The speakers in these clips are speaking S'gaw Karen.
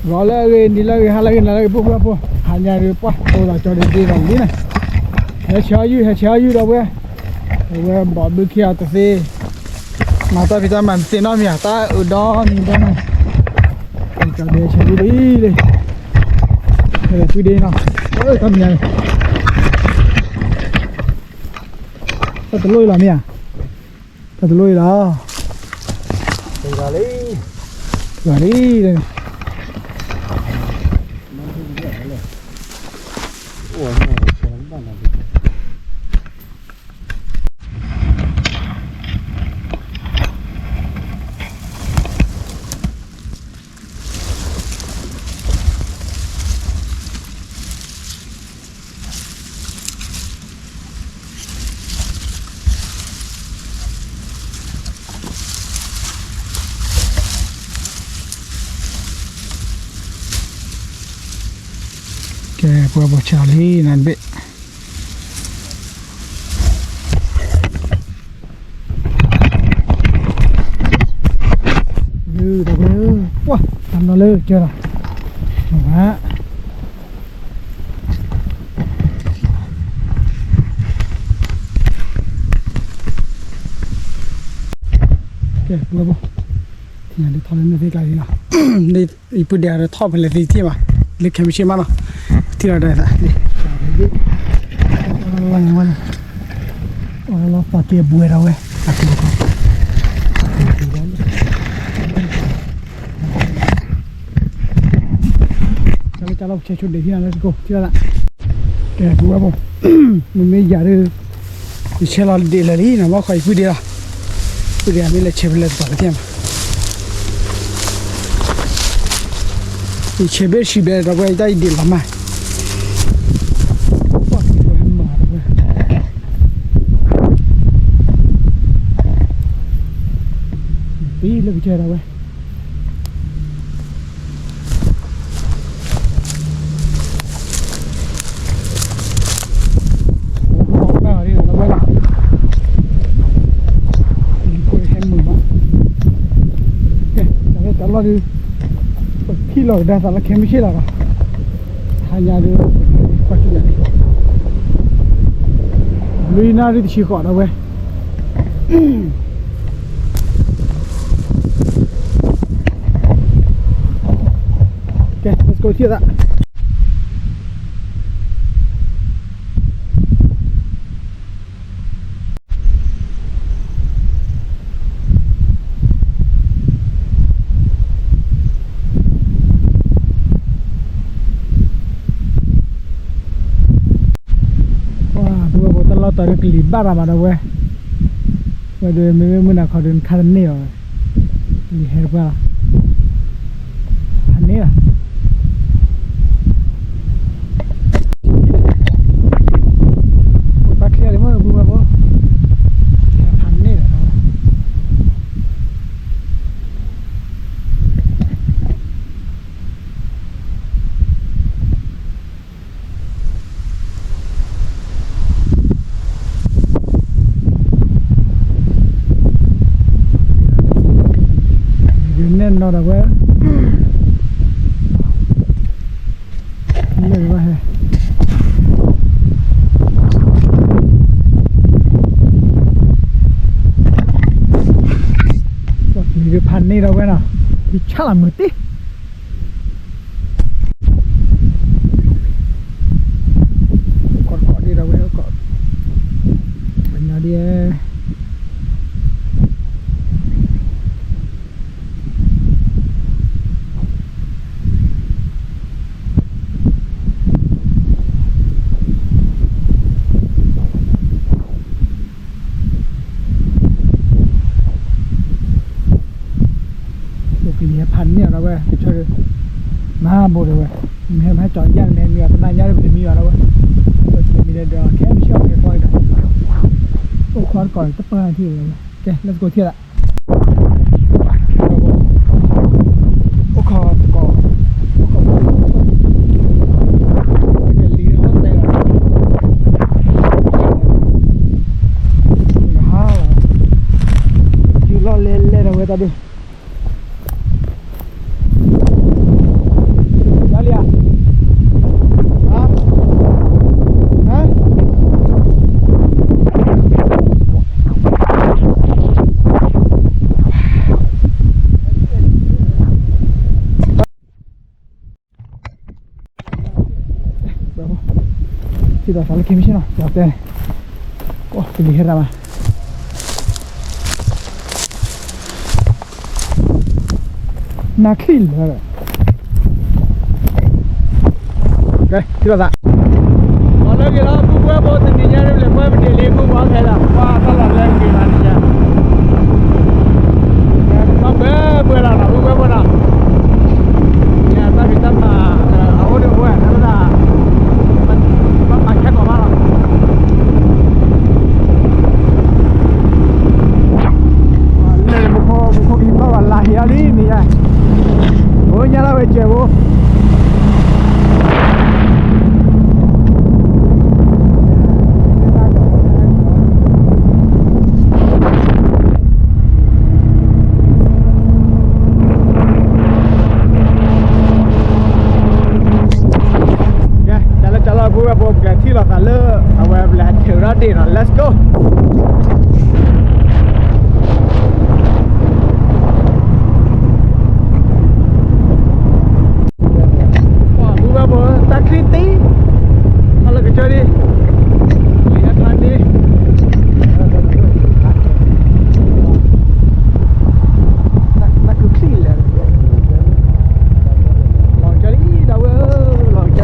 ဂီၤလၢအဂ့ၤ နံၤလၢအဂ့ၤ ဟါလၢအဂ့ၤ နၤလၢအဂ့ၤ ပုၢ်ဖိဝဲၢ်ဖိ, ဟါညါဒုး ပှၢ်တိၤသးကၠီဒ့ဒ့လီၤလံန့ၣ်, ဟဲဆဲးအီၣ်ယုၢ် ဟဲဆဲးအီၣ်ယုၢ်ဒီပုၢ်ဝဲၢ်, အဝဲဘီၣ်ဘုခ့အီၤတသ့, မၤတၢ်ဖံးတၢ်မၤတသ့နီတမံၤဧါ, တၢ်အုးဒီနံၤဒီနၤ, ကၠီဒ့ဆဲးယုၢ်လံလံ, ဟဲပုၢ်ဒ့နီၤ, တၢ်မံၤဧါ, တၢ်တလိၣ်အံၤလီၤမ့ၢ်ဧါ, တၢ်တလိၣ်အံၤလီၤ, တဂၤလံ, တဂၤလံ, ကဲ ပှၤဘီၣ်ဆၣ်လံနၤတဘ့ၣ် လၢတၢ်ပှဲၤဧၢ, ပှၢ် တၢ်နီၤလၢကစၢၢ်လီၤ, ကဲ ပှၤဘီၣ်, ထံၣ်ညါဒ်ထီၣ်လၢန့ၣ်သ့ကျါလံလီၤ, ယပုၢ်ဒ့ဒီးထီၣ်ဖဲလဲၣ်သ့ၣ်တံၢ်ဘၣ်, လၢခဲမုၢ်ဆ့ၣ်မးနီၤ, ထံၣ်လီၤဒီးသး, လီၤသးက့ၤဘှဲဒီးဝဲ, တၢ်လၢတၢ်လီၢ်ပဆဲးဆိဒ့ၣ်ထံၣ်နၤ let's go ထံၣ်လီၤသး, ကဲ ပဝဲဖိ, မ့မ့ၢ်ယၤဒုး, ယဆဲးလီၤဒ့ၣ်လၢာ်လံနီၤ, ဘၣ်ဃးယပုၢ်ဒ့လီၤ, ပုၢ်ဒ့မ့ၢ်လဲၤဆဲးဖဲလဲၣ်တပၤကသ့ၣ်မး ယဆဲးဘ့ၣ်ဆံဘျဲၣ်ဒီးဝဲ ယတၢ်ယဒ့ၣ်လီၤမး, ပံလၢကစၢၢ်ဒီးဝဲ ပှၤဟဲမုာ်ဘၣ်, ကဲ တၢ်လီၢ်ဒုး, ပထံၣ်လီၤကဒါသးလၢခဲမုၢ်ဆ့ၣ်လီၤဒီး, ဟါညါဒုး, ကွၢ်ထံၣ်ညါ, လွံၢ်နၣ်ရံၣ်တဆံဃိးဒီးဝဲ ကဲ let's go ထံၣ်သး, ပှၤ ပဝဲဖိတၢ်လီၢ်တၢ်ဒုးကလံၤဘၣ်ရၤမးဒီးဝဲ, ဝဲဒုးမ့မ့ၢ်မုၢ်နၤခီဒုးနခါတန့ၢ်အီၤ, လံၤဟဲတပှၢ်လီၤ, ဖးန့ၢ်လီၤ, တၢ်ချ့လံမ့ၢ်ပဝဲဖိ, ဖးန့ၢ်လီၤ ယနဲၣ်နီၤဒီးဝဲ, မ့ၢ်ဘၣ်ဟဲ, ဖးန့ၢ်ဒီးဝဲနီၤ, ယဆၣ်လီၤမုာ်တ့ၢ် ကီၢ်တကီၢ်ဒ်ဒီးဝဲကီၢ်, ပှၤညီဒ်, ကလံၤဟဲဖးန့ၢ်အီၤဒီးဝဲ ကဆၢ, မၤဘိးဒီးဝဲ, မ့ၢ်ဟဲမၤကၠီၤယၣ်န့ၣ် မ့ၢ်မံအီၤ တနၤညါဒီးပတမံအီၤဒီးဝဲ, ပမံဒီးဒီးခဲမုၢ်ဆ့ၣ်အီၤကဲထီၣ်ဒီး, အိၣ်ခိးတကီၢ်တပၢၢ်ထံၣ်ဝဲ, ကဲ let's go ထံၣ်သး အိၣ်ခိးတကီၢ်, အိၣ်ခိး, ကလံၤလီၤတဲာ်လီၤ, ဟါလီၤ, ယူၤလီၤလဲၤလဲၤဒီးဝဲတၢ်ဒုး, ထံၣ်ဒီးသးလၢခံမ့ၢ်ဆ့ၣ်နီၤ ယတဲ, အိၣ်တလံၤဟဲရၤမး, နၢ်ချံၣ်လၢာ်, ကဲ ထံၣ်ဒီးသး, လီၤလၢဂ့ၤလီၤ ပုၢ်ဝဲၢ်ဖိတနံၤညါ ဒ်လဲၣ် ပှဲၤပဒ့ၣ်လံ မုၢ်ဝါခဲလၢာ် ပှၤသးလီၤလၢဂ့ၤလီၤနံၤညါ, ပှဲၤပှဲၤလီၤနီၤ ပုၢ်ဝဲၢ်ဖိနီၤ, တၢ်ဖံးတၢ်မၤ အအိၣ်ဒီးပဝဲ တၢ် ဘၣ်ပာ်ခဲကိာ်ဘၣ်လီၤ, လၢမူခိၣ် မူခိၣ်ကလံၤဘၣ်ဘၣ်လၢဟံးအီၤလံန့ၣ်ယါ, အိၣ်ညါလၢဝဲစဲးဖိ ကဲ တၢ်လၢတၢ်လီၢ် ပုၢ်ဝဲၢ်ဖိ ပကထံၣ်လိာ်သးလၢ အဝဲပလဲၤထုးထီၣ်ဒ့ၣ်နီၤ let's go. ပုၢ်ဝဲၢ်ဖိ တၢ်ချံတံၢ် အလၢကစၢၢ်ဒံး လံၤဟဲဖျါဒ့ၣ် တၢ်ခုၣ်ချံလဲၣ် လီၤကၢ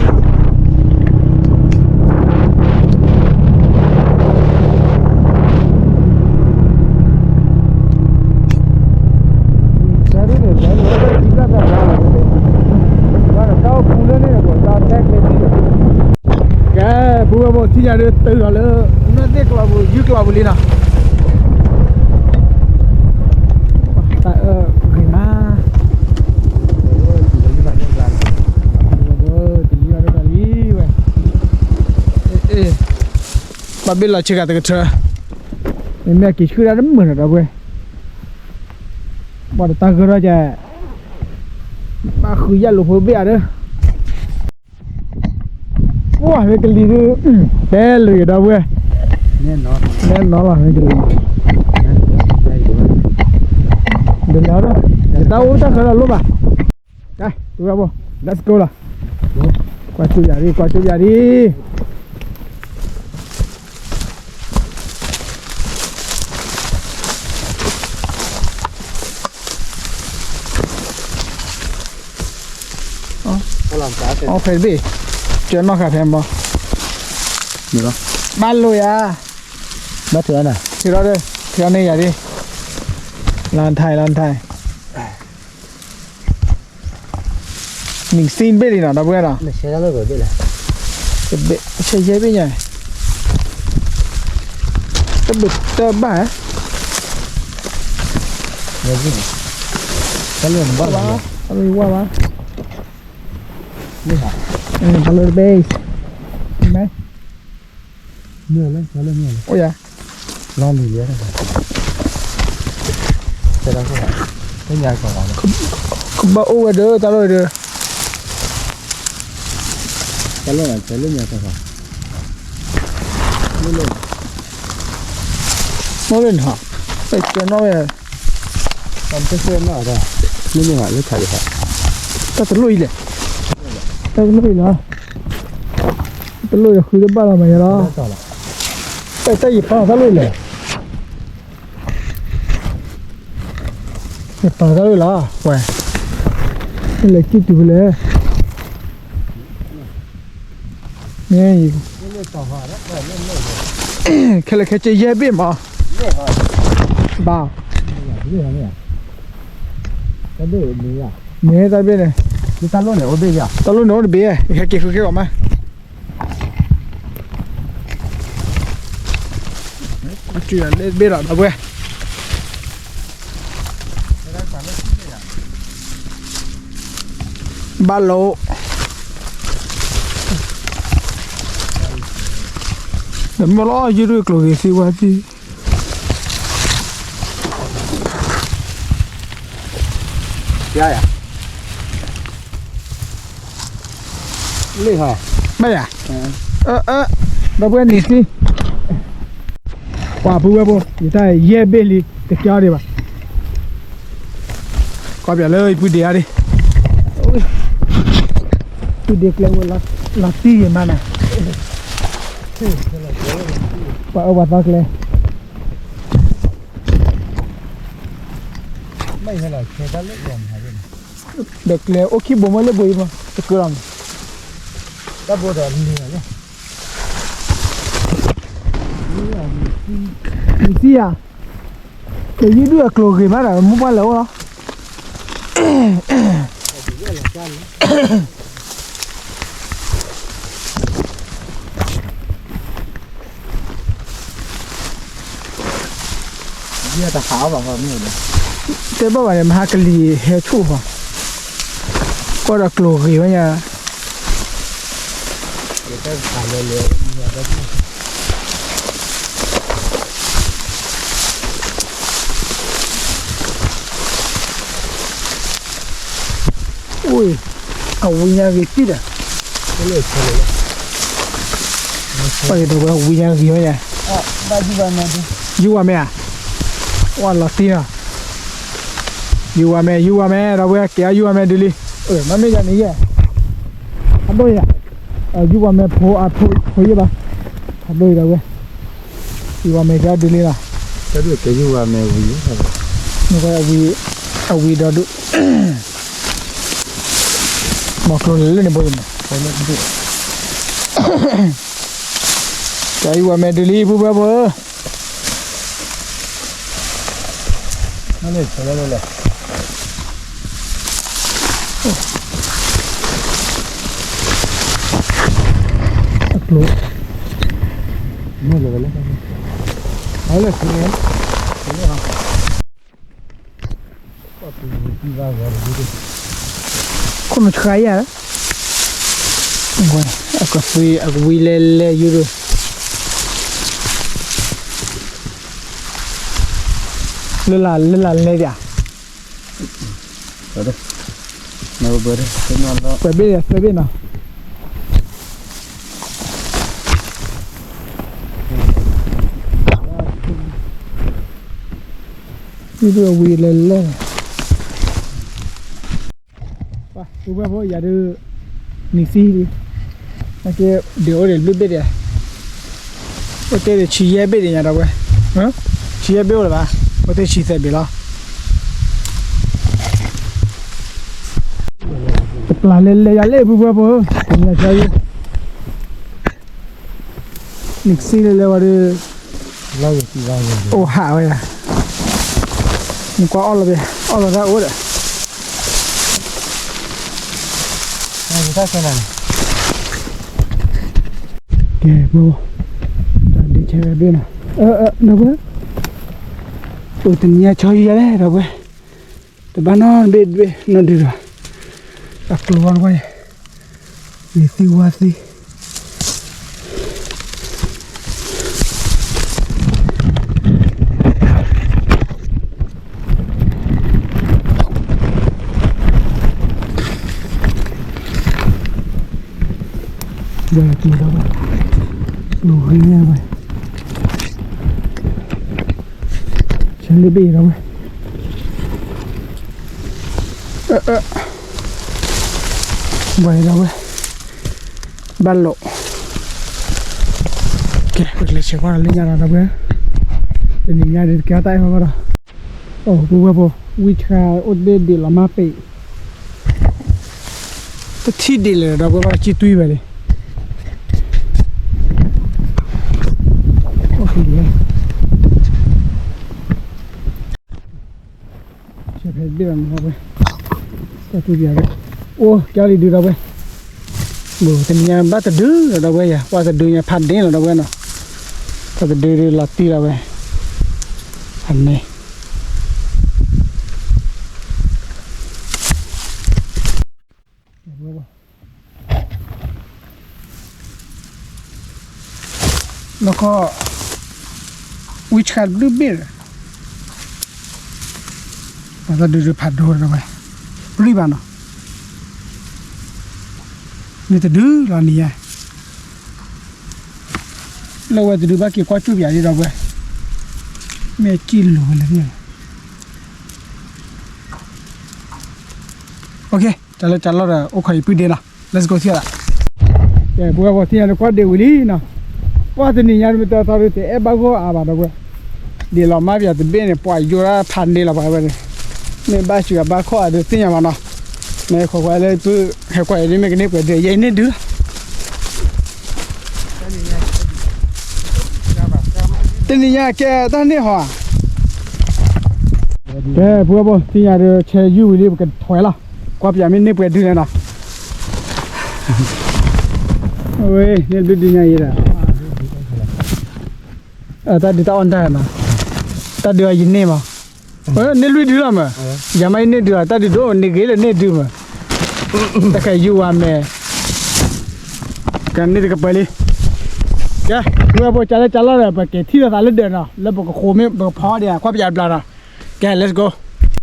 အံၤ ဒီပုၢ်ဝဲၢ်ဧၢ လီၤကၢအံၤ ကဲ ပုၢ်ဝဲၢ်ဖိ ထံၣ်ညါဒ်တုၤလီၤလၢ နွဲၣ်သ့ၣ်ကျီပူၤ ယုၢ်ကျီပူၤလံနီၤ တၢ်အၢဂ့ၤမး တလံၤဘၣ်ဒိၣ်တၢ်လံဝဲ ဘၣ်ဘ့ၣ်လီၤဆ့ကၤတကထၢ မ့မ့ၢ်က့ၤဆှၢဒၣ်တမုာ်နီၤ ဒီပုၢ်ဝဲၢ် ပှၤတတၢ်ဂၢၢ်ထီၣ်ကဲ ဘၣ်ဃုယၣ်လိာ်ဖိဘ့ၣ်ဧါဒီး ပှၢ်မ့ၢ်ကလံၤဒုး တဲလၢၤဒီပုၢ်ဝဲၢ် နဲနီၤလီၤမ့ၢ်ကလံၤ ဒ်လဲၣ်ဒီး ယတၢ်အိၣ်တၢ်ဃၢလီၤလိၣ်ဘၣ် ကဲ ပုၢ်ဝဲၢ်ဖိ let's go လီၤ ကွၢ်ကၠိယၤဒံး ကွၢ်ကၠိယၤဒံး အီ ဖဲတဘ့ၣ် ကၢနီၣ်ဃာ်ဖဲမီၤ ဘၣ်လိာ်ယၤ ဘၣ်ထုးအီၤနၤ ထုးထီၣ်ဒီး ထုးထီၣ်န့ၢ်ယၤဒံး လီၤထံလီၤထံ နံၣ်စံဘ့ၣ်လံနီၤ ဒီပုၢ်ဝဲၢ်နီၤ တဘ့ၣ် ဆဲးယဲၢ်ဘ့ၣ်ညါ တဘ့ၣ်တဘၣ် တၢ်လၢနဘၣ်လီၤ တၢ်လၢယဝါဘၣ် တၢ်လၢတဘ့ၣ် မ့ၢ် မ့ၢ်လၢ တၢ်လၢမ့ၢ်လၢ အိၣ်ယၤ လီၤလံၤလံၤ တဲဒၣ်ခိၣ် လၢညါကီး ကဘၣ်အိၣ်ဝဲဒီး တၢ်လီၢ်ဒီး တၢ်လီၢ် တဲလၢညါကီး မ့ၢ်လၢ မ့ၢ်လၢနဟး ပဲကနီၣ်ဝဲ တၢ်တစဲးနီၣ်ဒီး မ့ၢ်လၢနဟးလၢခါလၢခါ တၢ်တလိၣ်အံၤလဲၣ် တၢ်တလိၣ်အံၤလီၤ တလိၣ်ဒီးဃုတဘၣ်လီၤမးယၤလီၤ တၢ်ယပာ်တၢ်လိၣ်အံၤလဲၣ် ယပာ်တၢ်လိၣ်လီၤ ဝဲ လဲၤကံၣ်တုၤဖဲလဲၣ် မ့ၢ် ခဲလၢာ်ခဲဆ့ယဲၢ်ဘ့ၣ်မး ဘၣ် မ့ၢ်တၢ်ဘ့ၣ်န့ၣ် တၢ်လိၣ်န့ၣ်အိၣ်တဘ့ၣ် ဟဲက့ၤဃုက့ၤအီၤမး ကၠူလၢဘ့ၣ်လီၤ ဒီပုၢ်ဝဲၢ် ဘၣ်လိာ် ဒီးမ့ၢ်လီၤ ယုၢ်ဒုးကျိၤဂ့ၤသံဝဲသံ ယၤယၤ လ့ၣ်ဟီ ဘၣ်ယၤ အၢ အၢ ဒီပုၢ်ဝဲၢ်နံၤသံ ပှၤပုၢ်ဝဲၢ်ဖိ ယတၢ်ယဲၢ်ဘ့ၣ်လံ တကဲအီၤဒံးဘၣ် ကွၢ်ပၠးလၢယပုၢ်ဒ့အါဒံး ပုၢ်ဒ့ကျဲဝဲ လီၤတံၢ်ယမါနၤ ပှၤအၢပှၤသီကျဲ, ဒီးကျဲအိၣ်ခံဘိမ့ၢ်လၢဘိအံၤမး တကြၢးလီၤမး, တၢ်ဘိဒီးလံၤလီၤ, နသံယၤ, ကယုၢ်ဒုၣ်အကျိၤဂ့ၤမးဒီး မိၢ်ပှၢ်လဲၤအိၣ်လီၤ. ယတဟးအီၣ်ဘၣ်ဃီမ့ၢ်ဒီး, တဲဘၣ်ဘၣ်န့ၣ် မဟါကလံၤဟဲဆူၣ်ဃီ, ကွၢ်ဒီးကျိၤဂ့ၤဝဲညါ. အိၣ်, အဝံညါဂ့ၤတံၢ်ဒီး, ပှၤဒီးဝဲဝံညါဂ့ၤဝဲညါ, ယူၤဝဲမ့ၢ်ဧါ, ဝဲလီၤတံၢ်နီၤ, ယူၤဝဲမ့ၢ် ယူၤဝဲမ့ၢ် ဒီးဝဲကဲအီၤ ယူၤဝဲမ့ၢ်ဒုးလံ, မ့မ့ၢ်ယၤန့ၣ်ယဲ, အဒိၣ်ယၤ, ယူၤဝဲမ့ၢ်ဖိအဖိဖိယဲၢ်ဘၣ်, အဒိၣ်အံၤဒီးဝဲ, ယူၤဝဲမ့ၢ်ကဲအီၤဒုးလံနီၤ, ယူၤဝဲမ့ၢ်ဝံ, အဝံဒီးဒုး မီၤကျိၤလၢလၢန့ၣ်ဘိန့ၣ်, ကဲယူၤဝဲမ့ၢ်ဒုးလံ ပုၢ်ဝဲၢ်ဖိဧၢ, အကျိၤ, မ့ၢ်လၢ, ခိၣ်နူာ်ဆှါယၤ, အကသွံအကဝံၤလဲၤလဲၤ ယူၤဒုး, လၢလၢလဲၤဒၣ်, ပှဲၤဘ့ၣ်ယၤ သၢဘ့ၣ်နီၤ. မ့ၢ်ဒုးအဝံၤလဲၤလဲၤ, ပှၤ ပုၢ်ဝဲၢ်ဖိ ယၤဒုး နံၤသံလံ, နာ်က့ ဒုးအိၣ်ဒံးဘျုးဘ့ၣ်ဒံး, အိၣ်တ့ၢ်ဒံးဆံယဲၢ်ဘ့ၣ်ဒံးညါ ဒီပုၢ်ဝဲၢ်, ဆံယဲၢ်ဘ့ၣ်အိၣ်လၢၤဘၣ်, အိၣ်တ့ၢ်ဆံသၢဘ့ၣ်လီၤ. တပျၢ်လဲၤလဲၤယၤလဲၣ် ပုၢ်ဝဲၢ်ဖိ, နံၤသံလၢလဲၤဝဲဒုး, အိၣ်ဟးဝဲယၤ, နကွၢ်အီၣ်လီၤဘၣ်, အီၣ်လီၤတၢ်အိၣ်ဒီး ကဲ ဘိ, တၢ်ဒ့ဆဲးဝဲဘ့ၣ်နီၤ, ဒီပုၢ်ဝဲၢ်, အိၣ်တနံၤညါဆီယံၤယၤလဲၣ် ဒီပုၢ်ဝဲၢ်, တဘၣ်နီတဘ့ၣ်တဘ့ၣ်နီတဒုဒီး, အကျိၤဝဲနကွၢ်အံၤ, နံၤသံဝါသံ ဝဲကျိၤဒီပုၢ်ဝဲၢ်, ကျိၤဂ့ၤညါဝဲ, ဆဲးလၢဘ့ၣ်ဒီပုၢ်ဝဲၢ်, ဝဲဒီပုၢ်ဝဲၢ်, ဘၣ်လိာ်, ကဲ ပကလဲၤဆဲးကွၢ်လၢညါဒီး ဒီပုၢ်ဝဲၢ်, တနံၤညါဒုးတကဲထီၣ်တၢ်အဲၣ်ဘၣ်ဘၣ်ဒီး, အိၣ် ပုၢ်ဝဲၢ်ဖိ, ဝံဆှါအိၣ်တဘ့ၣ်ဒံးလီၤမၢ်ပ့ၤ, တထံၣ်ဒံးလၢၤဒီး ဒီပုၢ်ဝဲၢ် ဘၣ်ကံၣ်တွံၢ်ဝဲလံ. ဆဲးဖဲဘ့ၣ်လီၤန့ၣ် ဒီပုၢ်ဝဲၢ်, တၢ်တူၢ်ဘၣ်ဝဲ, အိၣ်ကၢလံဒုး ဒီပုၢ်ဝဲၢ်, တနံၤညါဘၣ်တဒုလီၤ ဒီပုၢ်ဝဲၢ်ယၤ, ပှၤတဒုညါဖးဒ့လီၤ ဒီပုၢ်ဝဲၢ်နီၤ, ပှၤတဒုဒုးလီၤတံၢ်လီၤဝဲ, အန့ၣ် လီခီ, ဝံဆှါတဘျုးဘ့ၣ်ဒီး, ပှၤတဒုဒုးဖးဒိၣ်ဒီပုၢ်ဝဲၢ်, ပရံၣ်ဘၣ်နီၤ, မ့ၢ်တဒုလီၤနံၤညါ, လၢဝဲတဒုဘၣ်က့ၤကွၢ်ကၠူၣ်ပၠးဒံး ဒီပုၢ်ဝဲၢ်, မ့ၢ်ကံၣ်လိၤဝဲလၢန့ၣ်, တၢ်လၢတၢ်လီၢ်ဒီး အိၣ်ခိးယပုၢ်ဒ့နီၤ, let's go ထံၣ်လီၤ, ကဲ ပုၢ်ဝဲၢ်ဖိ ထံၣ်ညါလၢကွၢ်ဒ့ဝံၤလံနီၤ, ပှၢ်တနံၤညါမ့ၢ်တၢ်သီဒုး တအဲၣ်ဘၣ်ဂီၢ်အါဘၣ်ဒီးဝဲ, ဒ်လီၤမၢ်ပယီၤတဘ့ၣ်န့ၣ် ပှၤယိၤဒၣ်ဖးန့ၢ်လီၤပှၤဝဲန့ၣ်, မ့ၢ်ဘၣ်စှၤဘၣ်ခီၣ်အဒုးသ့ၣ်ညါမးနီၤ, မ့ၢ်ခိးကွၢ်လၢပုၢ်ဟဲကွၢ်အံၤဒ်မ့ၢ်ကန့ၢ်ပှဲၤဒုး ယဲအံၤန့ၢ်ဒုးလီၤ, တနံၤညါကဲတၢ်န့ၢ်ဟီဧါ, ကဲ ဖုဝဲဖိ သ့ၣ်ညါဒီး ဆဲးယုၢ်ဝံၤလံ ပကထွဲလီၤ, ကွၢ်ပယီၤမ့ၢ်န့ၢ်ပှဲၤဒုးလဲၣ်နီၤ, ဝဲ န့ၣ်ဘျုးဒုးညါအံၤဒီး တၢ်ဒုးတၢ်အီၣ်တၢ်နီၤ, တၢ်ဒုးအီၤယန့ၢ်မး, န့ၢ်လွံၢ်ဒုလီၤမး, ယၤမ့ၢ်ယန့ၢ်ဒုးအီၤ တၢ်ဒုးဒိၣ်န့ၢ်ဂ့ၤလၢန့ၢ်ဒုးမး, တၢ်ခဲယူၤဝါမဲာ်, ကန့ၢ်တကပၤလံ, ကဲ ဝဲဖိကၢ်လၢကၢ်လီၤဒီး ပက့ၤထံၣ်လိာ်သးလၢဒၢးနီၤ လၢပကဃိမ့ၢ်ပကဖီဒံး ကွၢ်ပယီၤဘျါနီၤ, ကဲ let's go.